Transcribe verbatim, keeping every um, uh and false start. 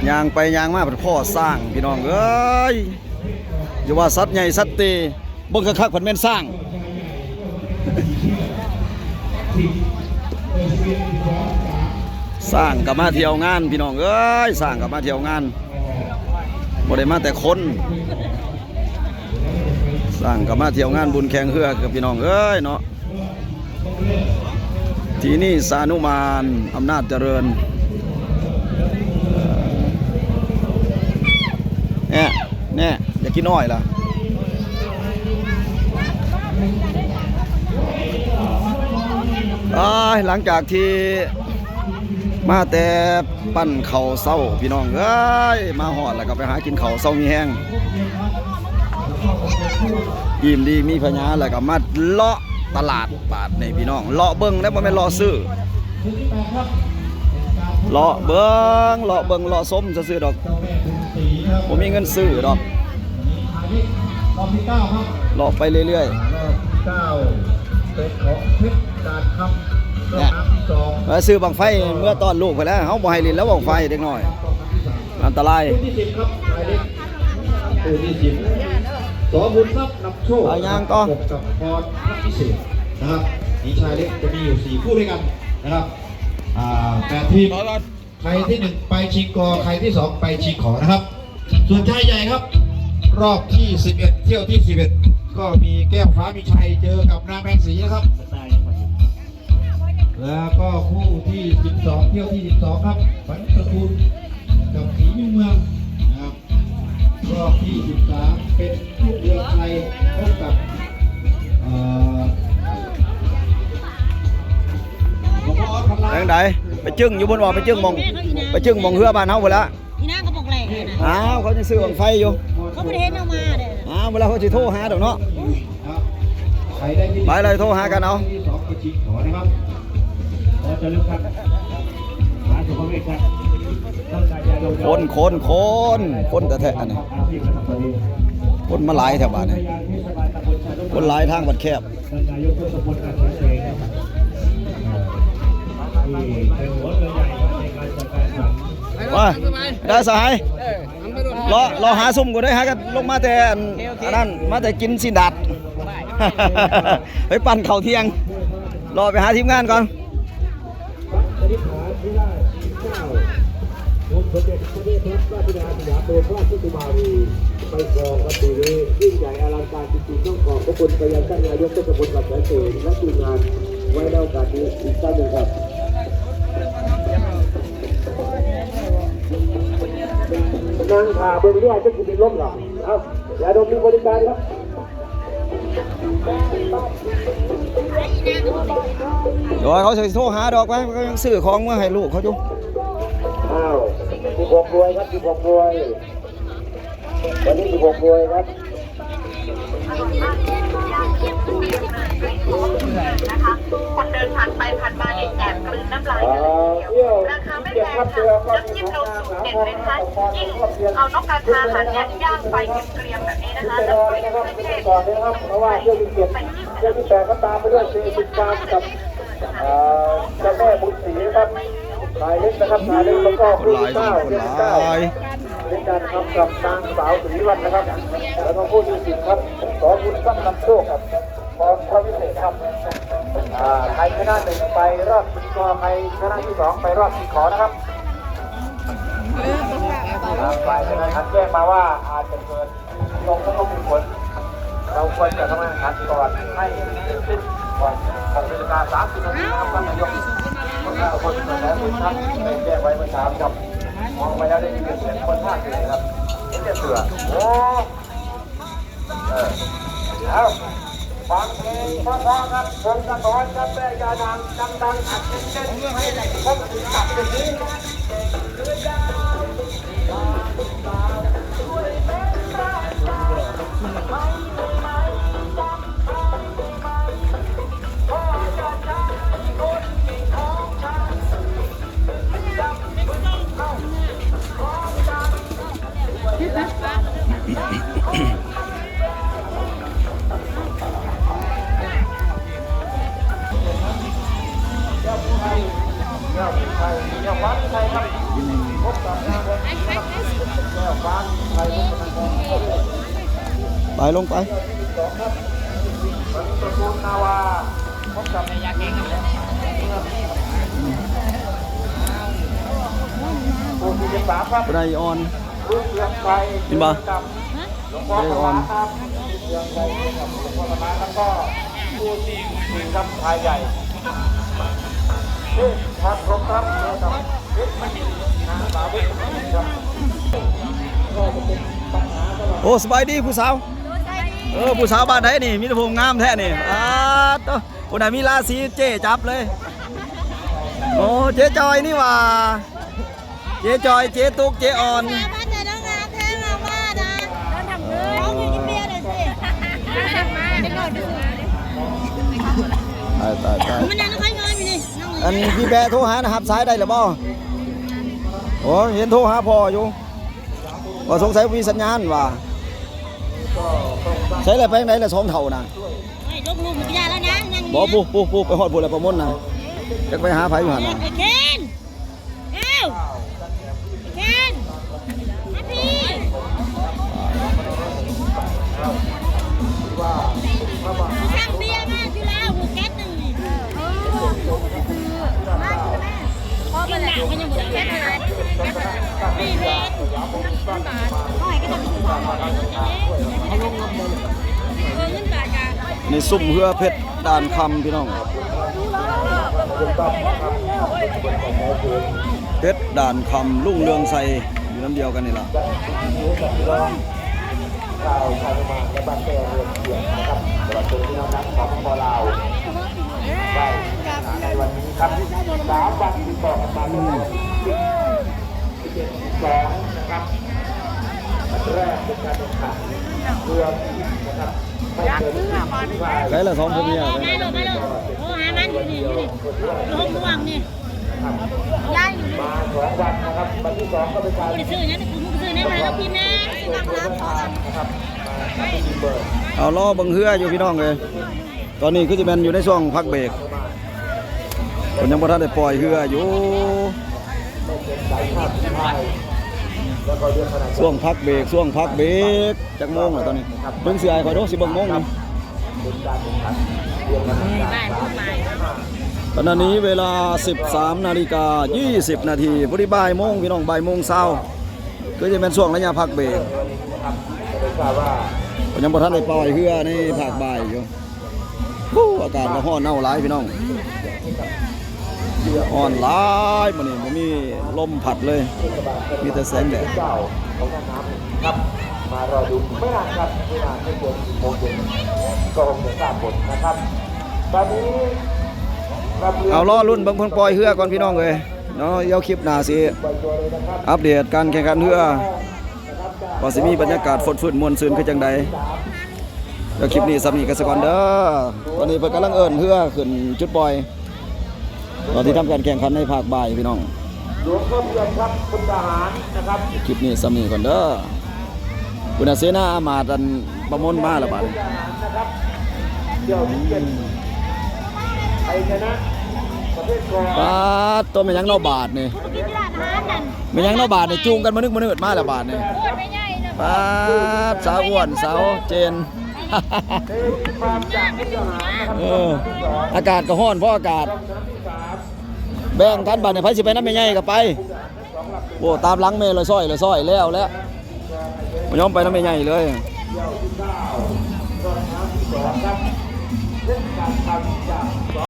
ย่างไปย่างมาพัดพ้อช้างพี่น้องเอ้ย อย่าว่าสัตว์ใหญ่สัตว์เต เบิ่งคักๆ พัดแม่นช้าง ช้างก็มาเที่ยวงานพี่น้องเอ้ย ช้างก็มาเที่ยวงาน บ่ได้มาแต่คน ช้างก็มาเที่ยวงานบุญแข่งเฮือกับพี่น้องเอ้ยเนาะ ที่นี่สานุมานอำนาจเจริญ เนี่ย เนี่ย อย่ากินอ้อยล่ะ อ้าย หลังจากที่มาแต่ปั้นข้าวเช้าพี่น้องเอ้ย มาฮอดแล้วก็ไปหากินข้าวเช้ามีแฮง อิ่มดีมีพญาแล้วก็มาเลาะตลาดบาดนี่พี่น้อง เลาะเบิ่งแล้วบ่แม่นเลาะซื้อ เลาะเบิ่ง เลาะเบิ่ง เลาะชมซื่อๆดอก บ่มีเงินซื้อดอก เลาะไปเรื่อยๆ รอบที่เก้า เซตของเพชรการครับ รอบนับที่สอง มาซื้อบั้งไฟเมื่อตอนลูกไปแล้ว เฮาบ่ให้เล่นแล้วบั้งไฟเด็กน้อย อันตราย คู่ที่สิบครับ หมายเลข คู่ที่สิบ สอ บุญทรัพย์นำโชค เอายังต่อ พบกับพรพระพิเศษนะครับ มีชายเล็กจะมีอยู่สี่คู่ด้วยกันนะครับ อ่า แปดทีม ใครที่หนึ่งไปชิงกอ ใครที่สองไปชิงขอนะครับ ส่วนชายใหญ่ครับ รอบที่สิบเอ็ด เที่ยวที่สิบเอ็ด ก็มีแก้วฟ้ามีชัยเจอกับนางแพงศรีนะครับ แล้วก็คู่ที่สิบสอง เที่ยวที่สิบสอง ครับ ฝันตระกูลกับศรีมิ่งเมืองนะครับ รอบที่สิบสาม เป็นลูกเรือไทยพบกับ เอ่อ หลวงพ่อออสพันล้าน จังใด ไปจึ้งอยู่บนบ่ ไปจึ้งหม่อง ไปจึ้งหม่องเฮือบ้านเฮาพุ้นละ อีนางก็บอกแหล่นะ อ้าว เขายังซื้อบั้งไฟอยู่ เขาบ่ได้เห็นเอามาเด้อ อ้าว เวลาเขาสิโทรหาดอกเนาะ ครับ ใครได้ที่หนึ่ง ไปเลย โทรหากันเอา ที่สองไปชิงขอนะครับ ขอเจริญครับ หาสุขเวชครับ คน คน คน คนแท้ๆ อันนี้ คนมาหลายแถวบ้านนี่ คนหลายทางบัดแคบ ท่านนายกทศพล กันชัยเสน ที่เป็นหัวเรือใหญ่ครับในการจัดการแข่งขัน ว่า ได้สหาย รอ รอหาซุ่มก่อนได้หากันลงมาแต่อัน อันนั้น มาแต่กินสินดาด ไปปั่นข้าวเที่ยง รอไปหาทีมงานก่อน พระนิพพานที่ได้เก้า องค์สมเด็จพระเทพรัตนราชสุดาสยามบรมราชกุมารี ไปครองครับปีนี้ ยิ่งใหญ่อลังการจริงๆ ต้องขอบพระคุณไปยังท่านนายกทศพล กันชัยเสน และทีมงาน ไว้ในโอกาสนี้อีกครั้งหนึ่งครับ นางขาเบิ่งด้วยจะกินเป็นลมเหรอ เอ้า อย่าดมมีบริการครับ เดี๋ยวเขาสิโทรหาดอกไว้ เขายังซื้อของมาให้ลูกเขาอยู่ อ้าว สิบหกรวยครับ สิบหกรวย วันนี้สิบหกรวยครับ คนเดินผ่านไปผ่านมาเนี่ยแอบกลืนน้ำลายกันเลยทีเดียว ราคาไม่แพงค่ะ น้ำจิ้มเราสูตรเด็ดเลยนะคะ ยิ่งเอานกกระทาหั่นเนี่ยย่างไฟเกรียมๆแบบนี้นะคะ แล้วก็ใส่เครื่องเทศ ก่อนนะครับ เพราะว่าเที่ยวที่เจ็ด เที่ยวที่แปดก็ตามไปด้วย เจ สิบ การกับ เอ่อ เจ้าแม่บุญศรีครับ ชายเล็กนะครับ ชายเล็ก แล้วก็ คนหลาย คู่ที่เก้า คนหลาย เช่นกัน เช่นกันครับ กับนางสาวศรีวัฒน์นะครับ แล้วก็คู่ที่สิบครับ สอ บุญทรัพย์นำโชคครับ พรพระวิเศษครับ อ่า ใครชนะหนึ่งไปรอบชิงกอ ใครชนะที่สองไปรอบชิงขอนะครับ ทางฝ่ายธนาคารแจ้งมาว่าอาจจะเกิด ลงแล้วก็มีผล เราควรจะทำงานขันก่อนให้เสร็จสิ้นก่อนหกนาฬิกาสามสิบนาทีนะครับ ท่านนายก คนละคน แต่คุณท่านได้แจ้งไว้เมื่อเช้าครับ มองไปแล้วได้ยินเสียงคนภาคเหนือครับ เห็นแต่เสือ โอ้ เออ เอา ฟังเพลงเพราะๆครับ วงสะท้อนครับ แม่ยานางดังๆ อัดเต็มๆ ให้ได้ครบถึงตับอย่างนี้ เจ้าผู้ไทย ไปลงไป ประตูนาวา พบกับ ผู้ที่สิบสามครับ ไบรออน ลูกเรืองไทย เห็นปะ กับหลวงพ่อ ไบรออน สมานครับ เรืองไทยกับหลวงพ่อสมาน แล้วก็ผู้ที่สี่ครับ พายใหญ่ เทพพันรบครับ เจอกับเพชรมณี นางสาวเพชรมณีครับ ก็จะเป็นปัญหาสำหรับ โอ้ สบายดีผู้สาว เออ ผู้สาวบ้านไหนนี่ มีแต่ผู้งามแท้นี่ อ้าโต ผู้ใดมีราศีเจ๊จับเลย โอ้ เจ๊จอยนี่หว่า เจ๊จอย เจ๊ตุ๊ก เจ๊อ่อน สาวบ้านไหนต้องงามแท้งามว่านะ ต้องทำเงิน ร้องเพลงกินเบียร์หน่อยสิ ตาย ตาย ตาย มันยังไม่ค่อยเงินอยู่นี่ อันพี่แบะโทรหานะ รับสายได้หรือบ่ โอ้ เห็นโทรหาพ่ออยู่ ว่าสงสัยมีสัญญาณว่ะ ใส่อะไรไปไหนละสองเท่านะ ไอ้ยกลูกมันก็ยากแล้วนะ นั่ง บ่ ปุ๊บปุ๊บปุ๊บ ไปฮอดพุ่นแล้วประมวลนะ จักไปหาไผอยู่หั่นน่ะ ไอ้เคน เอ้า ไอ้เคน มาพี่ สั่งเบียร์มาอยู่แล้ว หูแก๊สหนึ่งนี่ เออ มาอยู่แม่ พ่อไปเลย กินหนักมันยังบ่ได้ แก๊สหาย แก๊สหาย ไม่เห็น เขาให้ก็จะไปซื้อของ เอาลงมา เออ เงินบาทกะ นี่ซุ่มเฮือเพชรด่านคำพี่น้อง เพชรด่านคำ รุ่งเรืองชัย อยู่น้ำเดียวกันนี่ล่ะ ข่าวชาวเมียนมาและบ้านแก้วเรือนเคียงนะครับ ตลอดจนพี่น้องทั้งสปป.ลาว ได้ในวันนี้ครับ สามวันติดต่อกันมาแล้ว สิบเอ็ด สิบสอง นะครับ นัดแรกเป็นการแข่งขันเรือนะครับ ไม่เกิน ใครละสองผัวเมีย โทรหามันอยู่นี่ อยู่นี่ อยู่ห้องม่วงนี่ ยายอยู่นี่ มาสองวันนะครับ วันที่สองก็เป็นการ กูไปซื้อนั่น กูไปซื้อนั่นมาแล้วกินนะ นะครับ เอา รอเบิ่งเฮืออยู่พี่น้องเอ้ย ตอนนี้คือสิแม่นอยู่ในช่วงพักเบรก เพิ่นยังบ่ทันได้ปล่อยเฮืออยู่ ช่วงพักเบรก ช่วงพักเบรก จักโมงแล้วตอนนี้ เบิ่งเสื้อให้ข้อยดู สิเบิ่งโมงหนึ่ง ขณะนี้เวลา สิบสามนาฬิกา ยี่สิบนาที พอดีบ่ายโมงพี่น้อง บ่ายโมงเช้า คือจะเป็นช่วงระยะพักเบรก ยังบ่ทันได้ปล่อยเฮือในภาคบ่ายอยู่ ฮู้ อากาศก็ร้อนเอาหลายพี่น้อง ร้อนหลายมื้อนี้ บ่มีลมพัดเลย มีแต่แสงแดด เจ้าของท่าน้ำครับ มารอดูไม่นานครับ ไม่นานไม่เกินสิบโมงเย็นก็คงจะทราบผลนะครับ ตอนนี้ เอารอลุ้นเบิ่งเพิ่นปล่อยเฮือก่อนพี่น้องเอ้ยเนาะ เดี๋ยวคลิปหน้าสิอัปเดตการแข่งขันเฮือ ว่าสิมีบรรยากาศฟดฟืดม่วนซื่นคือจังใด แล้วคลิปนี้ส่ำนี้กันซะก่อนเด้อ ตอนนี้เพิ่นกำลังเอิ้นเฮือขึ้นจุดปล่อย ตอนที่ทำการแข่งขันในภาคบ่ายพี่น้อง หลวงพ่อเพียรครับ คุณทหารนะครับ คลิปนี้ส่ำนี้ก่อนเด้อ คุณอาเสนาอามาตย์อันประมวลมาแล้วบาดนี้ ทหารนะครับ เดี๋ยวนี้เป็นไทยชนะประเภทกอง ปาด ตัวแม่นหยังเนาะบาดนี่ แม่นหยังเนาะบาดนี่ จูงกันมานึกมาเนิดมาแล้วบาดนี่ ปาด สาวอ้วน สาวเจน เออ อากาศก็ร้อนเพราะอากาศ แบ่งกันบาดนี่ ไผสิไปนำแม่ใหญ่ก็ไป โอ้ ตามหลังแม่ละซ้อยละซ้อยแล้วแหละ บ่ยอมไปนำแม่ใหญ่เลย